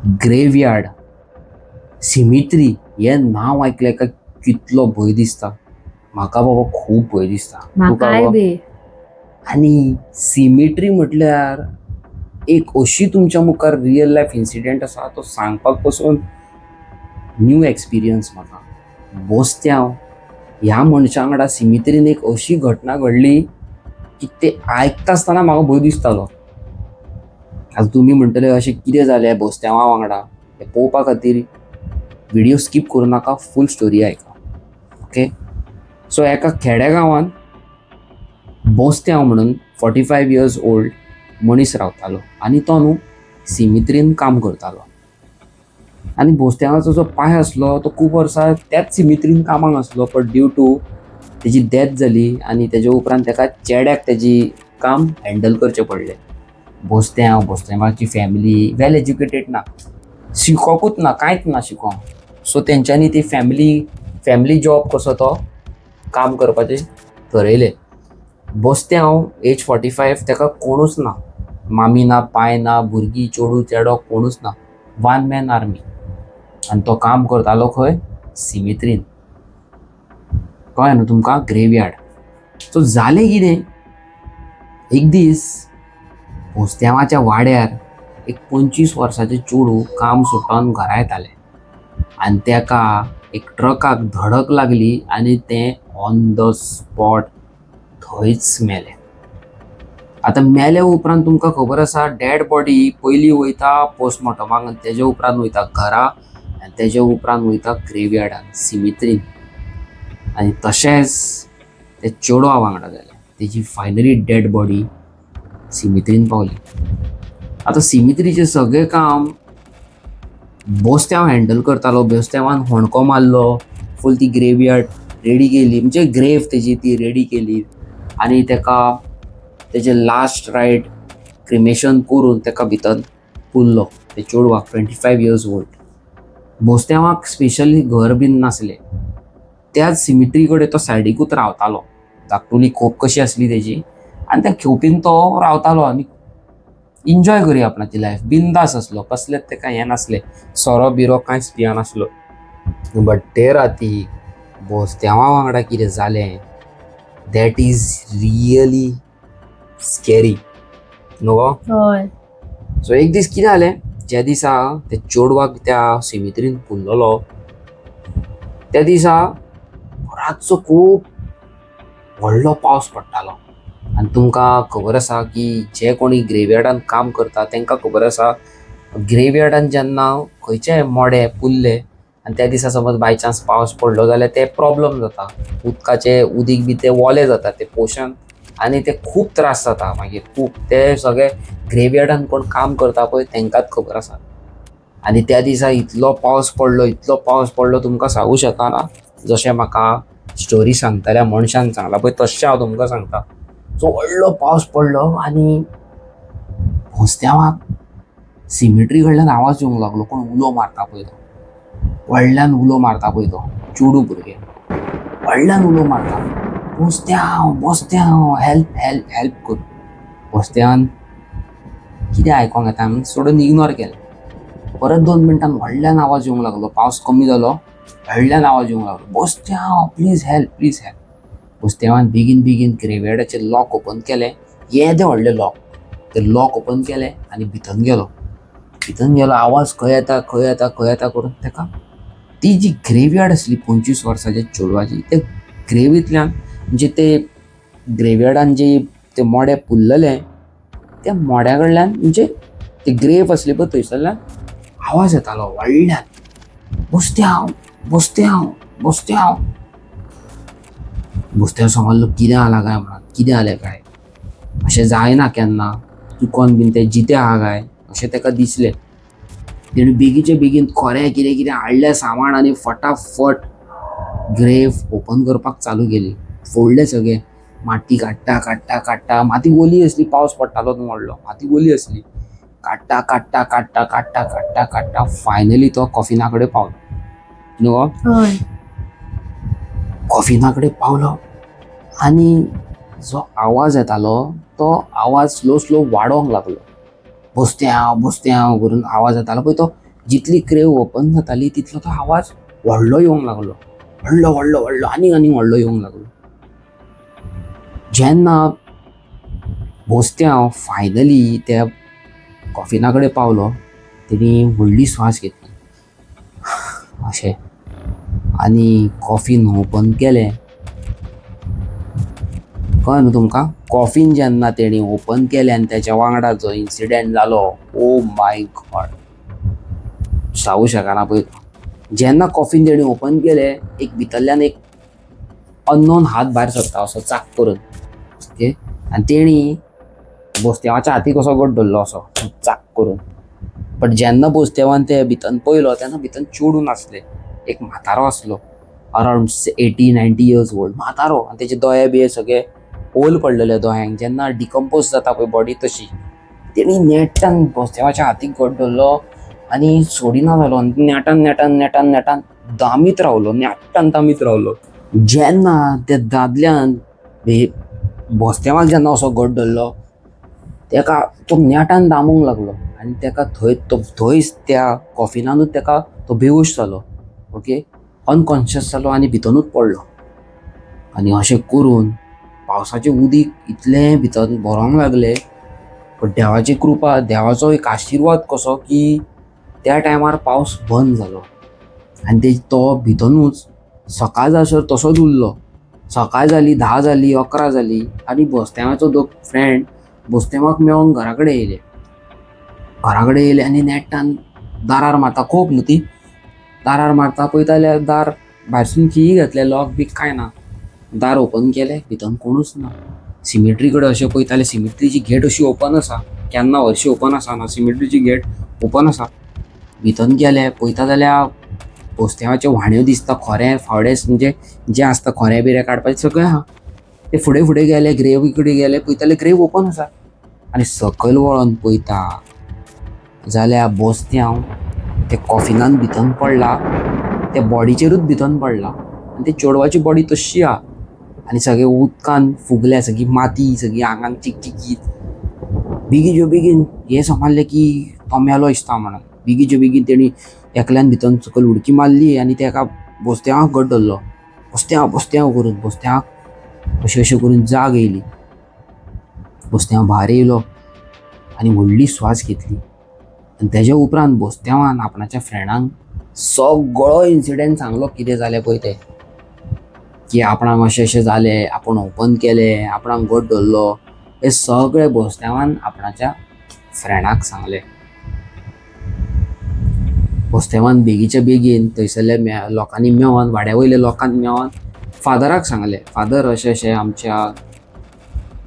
Graveyard, सिमित्री हें नांव आयकलें काय कितलो भंय दिसता. म्हाका बाबा खूब भंय दिसता. तुका म्हाकाय गो? बी. आनी सिमिट्री म्हटल्यार एक अशी तुमच्या मुखार रियल लायफ इन्सिडेंट आसा, तो सांगपाक पसून न्यू एक्सपिरियन्स म्हाका. बोस्त्यांव ह्या मनशा वांगडा सिमित्रीन एक अशी घटना घडली की ते आयकता आसतना म्हाका भंय दिसतालो. आतां तुमी म्हणटले अशें कितें जालें बोस्त्यांवा वांगडा, हें पळोवपा खातीर व्हिडियो स्कीप करूं नाका, फूल स्टोरी आयका. ओके, सो एका खेड्या गांवांत बोस्त्यांव म्हणून 45 इयर्स ओल्ड मनीस रावतालो आनी तो न्हू सिमित्रीन काम करतालो. आनी बोस्त्यांवाचो जो पाय आसलो तो खूब वर्सां त्याच सिमित्रीन कामाक आसलो, बट ड्यू टू तेजी डेथ जाली आनी तेजे उपरांत तेका चेड्याक तेजी काम हँडल करचें पडलें. बोस्त्यांव, बोस्त्यांवाची फॅमिली वेल एज्युकेटेड ना, शिकोकूच ना, कांयच ना शिकोंक. सो तेंच्यांनी ती फॅमिली फॅमिली जॉब कसो तो काम करपाचें थरयलें. बोस्त्यांव एज 45, तेका कोणूच ना, मामी ना, पाय ना, भुरगीं, चेडूं चेडो कोणूच ना, वन मॅन आर्मी. आनी तो काम करतालो खंय? सिमित्रीन. कळ्ळें न्हू तुमकां? ग्रेवयार्ड. सो जालें कितें, एक दीस बोस्त्यांवाच्या वाड्यार एक 25 वर्साचें चेडूं काम सुटोन घरा येतालें आनी तेका एक ट्रकाक धडक लागली आनी तें ऑन the spot थंयच मेलें. आतां मेल्या उपरांत तुमकां खबर आसा, डेड बॉडी पयलीं वयता पोस्टमॉर्टमाक आनी तेजे उपरांत वयता घरा आनी तेजे उपरांत वयता ग्रेवयार्डान, सिमित्रीन. आनी तशेंच ते चेडवा वांगडा जालें. तेजी फायनली डेड बॉडी सिमित्रीन पावली. आतां सिमित्रीचें सगळें काम बोस्त्यांव हँडल करतालो. बोस्त्यांवान होणको मारलो, फूल ती ग्रेवयार्ड रेडी केली, म्हणजे ग्रेव तेजी ती रेडी केली आनी तेका तेजें लास्ट रायट क्रिमेशन करून तेका भितर पुरलो ते चेडवाक, 25 इयर्स ओल्ड. बोस्त्यांवाक स्पेशली घर बीन नासलें, त्याच सिमित्री कडेन तो सायडीकूच रावतालो. धाकटुली खोप कशी आसली तेजी आनी त्या खोपीन तो रावतालो आनी इन्जॉय करी आपणाची लायफ. बिंदास आसलो, कसलेच तेका हें नासलें, सोरो बिरो कांयच पियनासलो. बट ते राती बोस्त्यांवा वांगडा कितें जालें, that is really scary न्हू गो? हय. सो एक दीस कितें जालें, ज्या दिसा त्या चेडवाक त्या सिमित्रीन पुरलेलो त्या दिसा रातचो खूब व्हडलो पावस पडटालो. आनी तुमकां खबर आसा की जे कोणी ग्रेवयार्डान काम करता तांकां खबर आसा, ग्रेवयार्डान जेन्ना खंयचेय मडें पुरलें आनी त्या दिसा समज बाय चान्स पावस पडलो जाल्यार ते प्रॉब्लम जाता. उदकाचें उदीक बी तें ओलें जाता तें पोशन आनी ते खूब त्रास जाता मागीर खूब. ते सगळे ग्रेवयार्डान कोण काम करता पळय तांकांच खबर आसा. आनी त्या दिसा इतलो पावस पडलो, इतलो पावस पडलो, तुमकां सांगू शकना. जशें म्हाका स्टोरी सांगतल्या मनशान सांगलां पळय तशें हांव तुमकां सांगता. सो व्हडलो पावस पडलो आनी बोस्त्यांवाक सिमिट्री कडल्यान आवाज येवंक लागलो, कोण उलो मारता पळय तो, व्हडल्यान उलो मारता पळय तो चेडूं भुरगें व्हडल्यान उलो मारता, बोस्त्यांव बोस्त्यांव, हेल्प हेल्प हेल्प कर. बोस्त्यांवान कितें आयकोंक येता म्हणून सोडून इग्नोर केलें. परत 2 मिनटान व्हडल्यान आवाज येवंक लागलो, पावस कमी जालो, व्हडल्यान आवाज येवंक लागलो, बोस्त्यांव प्लीज हेल्प प्लीज हेल्प. बोस्त्यांवान बेगीन बेगीन ग्रेवयार्डाचें लॉक ओपन केलें, येदें व्हडलें लॉक, तें लॉक ओपन केलें आनी भितर गेलो. भितर गेलो, आवाज खंय येता खंय येता खंय येता करून तेका ती जी ग्रेवयार्ड आसली 25 वर्साच्या चेडवाची, ते ग्रेवींतल्यान म्हणजे ते ग्रेवयार्डान जे ते मडें पुरलेलें त्या मड्या कडल्यान, म्हणजे ती ग्रेव आसली पळय थंयसरल्यान आवाज येतालो व्हडल्यान, बोस्त्यांव बोस्त्यांव बोस्त्यांव. बोस्त्यांव समजलो कितें जालां काय म्हणून, कितें जालें काय, अशें जायना केन्ना, चुकोन बीन तें जितें आहा काय अशें तेका दिसलें. तेणें बेगीचे बेगीन खोरें कितें कितें हाडलें सामान आनी फटाफट ग्रेव ओपन करपाक चालू केली. फोडलें सगळें, माती काडटा काडटा काडटा, माती ओली आसली, पावस पडटालो न्हू व्हडलो, माती ओली आसली. काडटा काडटा काडटा काडटा काडटा काडटा फायनली तो कॉफिना कडेन पावलो न्हू गो? हय. कॉफिना कडेन पावलो आनी जो आवाज येतालो तो आवाज स्लो स्लो वाडोंक लागलो. बोस्त्यांव बोस्त्यांव करून आवाज येतालो पळय तो जितली ग्रेव ओपन जाताली तितलो तो आवाज व्हडलो येवंक लागलो, व्हडलो व्हडलो व्हडलो आनीक आनीक व्हडलो येवंक लागलो. जेन्ना बोस्त्यांव फायनली त्या कॉफिना कडेन पावलो, तेणी व्हडली स्वास घेतली अशें आनी कॉफीन ओपन केलें. कळ्ळें न्हू तुमकां? कॉफीन जेन्ना तेणी ओपन केलें आनी तेच्या वांगडा जो इन्सिडंट जालो, ओ my God, सांगू शकना पळय. जेन्ना कॉफीन तेणी ओपन केलें, एक भितरल्यान एक अननोन हात भायर सरता असो चाक करून, ओके, आनी तेणी बोस्त्यांवाच्या हातीक असो घट धरलो असो चाक करून. बट जेन्ना बोस्त्यांवान ते भितर पयलो तेन्ना भितर चेडूं नासलें, एक म्हातारो आसलो, अरावंड 80-90 इयर्स ओल्ड म्हातारो. आनी तेजे दोळे बिये सगळे होल पडलेले दोळ्यांक, जेन्ना डिकम्पोज जाता पळय बॉडी तशी. तेणी नेटान बोस्त्यांवाच्या हातीक घट धरलो आनी सोडिना जालो आनी नेटान नेटान नेटान नेटान दामीत रावलो, नेटान दामीत रावलो. जेन्ना त्या दादल्यान बोस्त्यांवाक जेन्ना असो घट धरलो, तेका तो नेटान दामूंक लागलो आनी तेका थंय तो थंयच त्या कॉफिनानूच तेका तो बेहोश जालो, ओके, अनकॉन्शियस जालो आनी भितनूच पडलो. आनी अशें करून पावसाचें उदीक इतलें भितर भरोंक लागलें, बट देवाची कृपा, देवाचो एक आशिर्वाद कसो की त्या टायमार पावस बंद जालो आनी तो भितनूच सकाळ जासर तसोच उरलो. सकाळ जाली, 10 जाली, 11 जाली आनी बोस्त्यांवाचो दोग फ्रेंड बोस्त्यांवाक मेळोन घरा कडेन येयले. घरा कडेन येयले आनी नेटान दारार मारता, खोप न्हू ती, दारार मारता, पळयता जाल्यार दार भायरसून खिळी घातले, लॉक बी कांय ना. दार ओपन केलें, भितर कोणूच ना. सिमेट्री कडेन अशें पळयता जाल्यार सिमेट्रीची गेट अशी ओपन आसा, केन्ना हरशीं ओपन आसना, सिमेट्रीची गेट ओपन आसा. भितर गेले पळयता जाल्यार बोस्त्यांवाच्यो व्हाण्यो दिसता, खोरे फावडे म्हणजे जे आसता खोरे बिरे काडपाचे सगळें आहा. ते फुडें फुडें गेले, ग्रेवी कडेन गेले, पळयता जाल्यार ग्रेव ओपन आसा. आनी सकयल वळोन पळयता जाल्यार बोस्त्यांव ते कॉफिनान भितर पडला, त्या बॉडीचेरूच भितर पडला आनी ते चेडवाची बॉडी तशी आहा आनी सगळे उदकान फुगल्या, सगळी माती सगळी आंगान चिकचिकीत. बेगीन बेगीन हें समजलें की तो मेलो दिसता म्हणून बेगीचे बेगीन तेणी एकल्यान भितर सकयल उडकी मारली आनी तेका बोस्त्यांवाक घट धरलो, बोस्त्यांव बोस्त्यांव करून बोस्त्यांवाक अशें अशें करून जाग येयली. बोस्त्यांव भायर येयलो आनी व्हडली स्वास घेतली आनी तेज्या उपरांत बोस्त्यांवान आपणाच्या फ्रेंडांक सगळो इन्सिडंट सांगलो कितें जालें पळय तें, की आपणाक अशें अशें जालें, आपूण ओपन केलें, आपणाक घट धरलो, हें सगळें बोस्त्यांवान आपणाच्या फ्रेंडाक सांगलें. बोस्त्यांवान बेगीच्या बेगीन थंयसरल्या लोकांनी मेळोन, वाड्या वयल्या लोकांनी मेळोन फादराक सांगलें, फादर अशें अशें आमच्या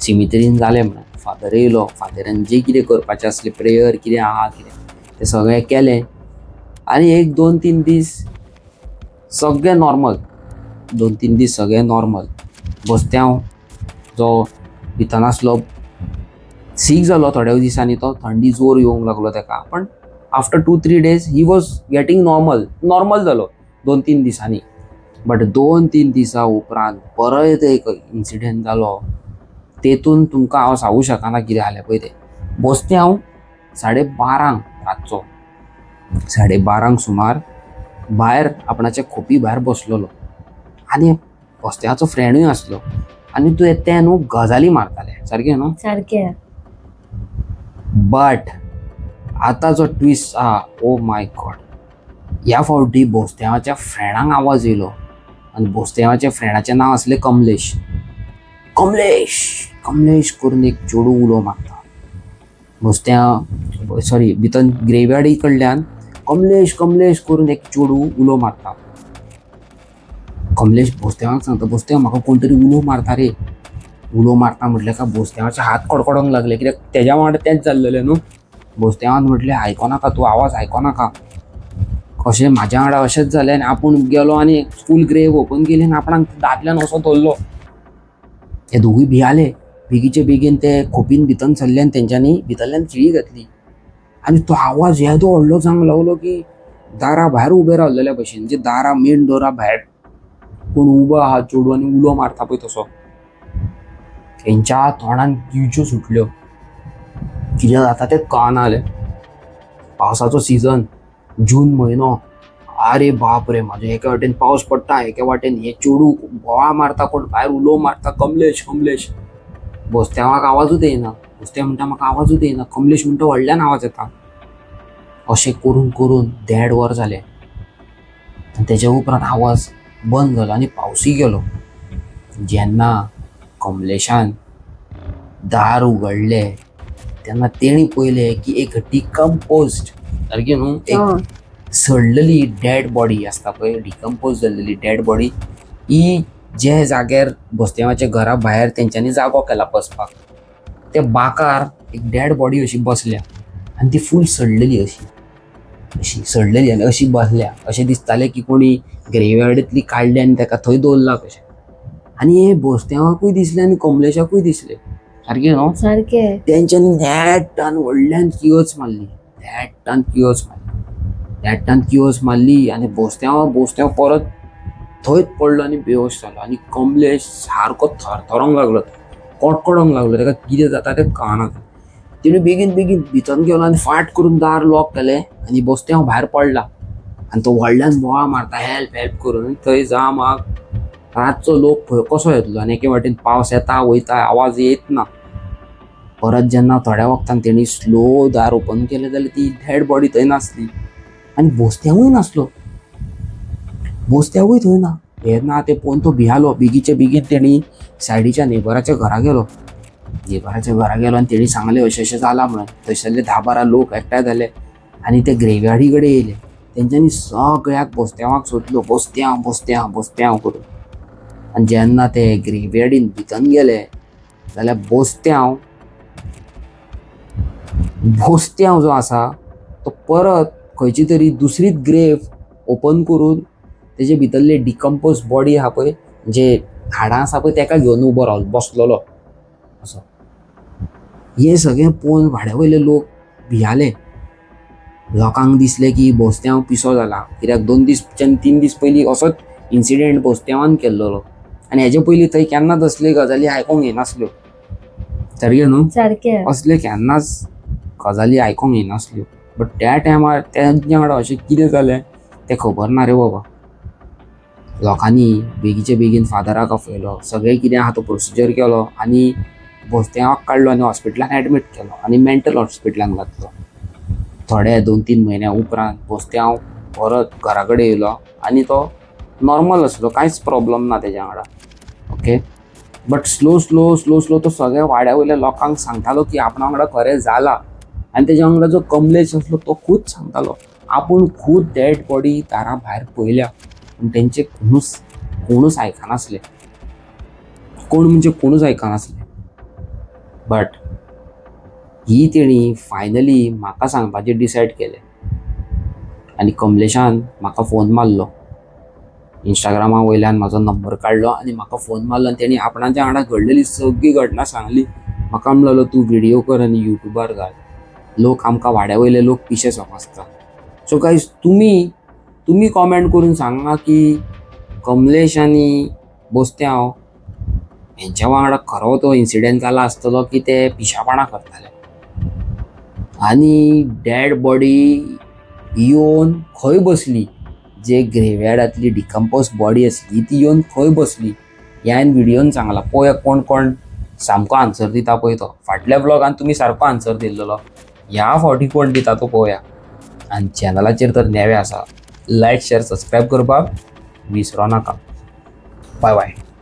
सिमितरीन जालें म्हणून. फादर येयलो, फादरान जें कितें करपाचें आसलें, प्रेयर कितें आहा कितें तें सगळें केलें आनी एक 2-3 दीस सगळें नॉर्मल, 2-3 दीस सगळें नॉर्मल. बोस्त्यांव जो भितर आसलो सीक जालो थोड्या दिसांनी, तो थंडी जोर येवंक लागलो तेका, पण after 2-3 days he was getting normal, normal जालो 2-3 दिसांनी. बट 2-3 दिसां उपरांत परत एक इन्सिडंट जालो, तेतून तुमकां हांव सांगू शकना कितें जालें पळय तें. बोस्त्यांव 12:30 रातचो, 12:30 सुमार भायर आपणाच्या खोपी भायर बसलेलो आनी बोस्त्यांवाचो फ्रेंडूय आसलो आनी ते न्हू गजाली मारताले सारकें न्हू, सारकें. बट आतां जो ट्विस्ट आहा, ओ my God, ह्या फावटी बोस्त्यांवाच्या फ्रेंडांक आवाज येयलो आनी बोस्त्यांवाच्या फ्रेंडाचें नांव आसलें कमलेश. कमलेश कमलेश करून एक चेडूं उलो मारता बोस्त्यांव, सॉरी, भितर ग्रेवयार्डी कडल्यान कमलेश कमलेश करून एक चेडूं उलो मारता. कमलेश बोस्त्यांवाक सांगता, बोस्त्यांव म्हाका कोण तरी उलो मारता रे. उलो मारता म्हटल्यार काय बोस्त्यांवाचे हात कडकडोंक लागले, कित्याक तेज्या वांगडा तेंच जाल्लेलें न्हू. बोस्त्यांवान म्हटलें आयको नाका तूं, आवाज आयको नाका, कशें म्हाज्या वांगडा अशेंच जालें आनी आपूण गेलो आनी फूल ग्रेव ओपन केली आनी आपणाक दादल्यान असो धरलो. ते दोगूय भियाले, बेगीचे बेगीन ते खोपीन भितर सरले आनी तेंच्यांनी भितरल्यान खिळी घातली आनी तो आवाज येदो व्हडलो जावंक लागलो की दारा भायर उबे रावलेल्या भशेन, म्हणजे दारा मेन डोरा भायर कोण उबो आहा चेडूं आनी उलो मारता पळय तसो. तेंच्या तोंडान किळच्यो सुटल्यो, कितें जाता तें कळना जालें. पावसाचो सिजन, जून म्हयनो. आरे बाप रे, म्हाजे एके वाटेन पावस पडटा, एके वाटेन हे चेडूं बोवाळ मारता, कोण भायर उलो मारता, कमलेश कमलेश. बोस्त्यांवाक आवाजूच येयना. बोस्त्यांव म्हणटा म्हाका आवाजूच येयना. कमलेश म्हणटा व्हडल्यान आवाज येता. अशें करून करून देड वर जालें आनी तेज्या उपरांत आवाज बंद जालो आनी पावसूय गेलो. जेन्ना कमलेशान दार उगडलें तेन्ना तेणी पळयलें की एक डिकम्पोज्ड, सारकी न्हू, एक सडलेली डेड बॉडी आसता पळय, डिकम्पोज जाल्लेली डेड बॉडी ही जे जाग्यार बोस्त्यांवाच्या घरा भायर तेंच्यांनी जागो केला बसपाक, त्या बाकार एक डेड बॉडी अशी बसल्या आनी ती फूल सडलेली, अशी अशी सडलेली आनी अशी बसल्या. अशें दिसतालें की कोणी ग्रेवयार्डींतली काडली आनी ताका थंय दवरला कशें. आनी हे बोस्त्यांवाकूय दिसलें आनी कमलेशाकूय दिसलें. सारकें न्हू? सारकें. तेंच्यांनी नेटान व्हडल्यान किळस मारली, नेटान किळस मारली, नेटान किळस मारली आनी बोस्त्यांव बोस्त्यांव परत थंयच पडलो आनी बेहोश जालो. आनी कमलेश सारको थरथरोंक लागलो, कडकडोंक लागलो, ताका कितें जाता तें कळना. तेणी बेगीन बेगीन भितर गेलो आनी फाट करून दार लॉक केलें आनी बोस्त्यांव भायर पडला आनी तो व्हडल्यान बोवाळ मारता हेल्प हेल्प करून. आनी थंय जाम रातचो लोक खंय कसो येतलो आनी एके वाटेन पावस येता वयता, आवाज येत ना. परत जेन्ना थोड्या वखदान तेणी स्लो दार ओपन केलें जाल्यार ती डेड बॉडी थंय नासली आनी बोस्त्यांवूय नासलो, बोस्त्यांवूय थंय ना. हें ना तें पळोवन तो भियालो. बेगीचे बेगीन तेणी सायडीच्या नेबराच्या घरा गेलो. नेबराच्या घरा गेलो आनी तेणी सांगलें अशें अशें जालां म्हणून. थंयसरले 10-12 लोक एकठांय जाले आनी ते ग्रेवयार्डी कडेन येयले. तेंच्यांनी सगळ्याक बोस्त्यांवाक सोदलो, बोस्त्यांव बोस्त्यांव बोस्त्यांव करून. आनी जेन्ना ते ग्रेवयार्डीन भितर गेले जाल्यार बोस्त्यांव बोस्त्यांव जो आसा तो परत खंयची तरी दुसरीच ग्रेव ओपन करून तेजे भितरले डिकम्पोज बॉडी आहा पळय, जे हाडां आसा पळय, तेका घेवन उबो रावलो, बसलेलो असो. हें सगळें पळोवन वाड्या वयले लोक भियाले. लोकांक दिसलें की बोस्त्यांव पिसो जाला, कित्याक 2 दीस 3 दीस पयलीं असोच इन्सिडेंट बोस्त्यांवान केल्लो आनी हेजे पयलीं थंय केन्नाच असल्यो गजाली आयकोंक येनासल्यो. सारकें न्हू? सारकें. असले केन्नाच गजाली आयकोंक येनासल्यो. बट त्या टायमार तेंच्या वांगडा अशें कितें जालें तें खबर ना रे बाबा. लोकांनी बेगीचे बेगीन फादराक आपयलो, सगळें कितें आहा तो प्रोसिजर केलो आनी बोस्त्यांवाक काडलो आनी हॉस्पिटलान एडमीट केलो आनी मेंटल हॉस्पिटलान घातलो. थोडे 2-3 म्हयन्या उपरांत बोस्त्यांव परत घरा कडेन येयलो आनी तो नॉर्मल आसलो, कांयच प्रॉब्लम ना तेज्या वांगडा. Okay, but slow slow slow slow तो सगळ्या वाड्या वयल्या लोकांक सांगतालो की आपणा वांगडा खरें जालां. आनी तेज्या वांगडा जो कमलेश आसलो तो खूद सांगतालो आपूण खूद डेड बॉडी दारा भायर पळयल्या, पूण तेंचे कोणूच कोणूच आयकनासले, कोण म्हणजे कोणूच आयकनासले. बट he तेणी फायनली म्हाका सांगपाचें डिसायड केलें आनी कमलेशान म्हाका फोन मारलो, इंस्टाग्रामा वयल्यान म्हाजो नंबर काडलो आनी म्हाका फोन मारलो आनी तेणी आपणाच्या वांगडा घडलेली सगळी घटना सांगली. म्हाका म्हणलो तूं व्हिडियो कर आनी युट्यूबार घाल, लोक आमकां वाड्या वयले लोक पिशे समजता. सो गायज तुमी कॉमेंट करून सांगा की कमलेश आनी बोस्त्यांव हेंच्या वांगडा खरो तो इन्सिडेंट जाला आसतलो की ते पिशापणां करताले आनी डेड बॉडी येवन खंय बसली, जे ग्रेवयार्डांतली डिकम्पोज बॉडी आसली ती येवन खंय बसली ह्या हांवें व्हिडियोन सांगलां. पळोवया कोण कोण सामको आन्सर दिता पळय तो. फाटल्या ब्लॉगान तुमी सारको आन्सर दिल्लो, ह्या फावटी कोण दिता तो पळोवया. आनी चॅनलाचेर तर नवे आसा, लायक शेअर सबस्क्रायब करपाक विसरो नाका. बाय बाय.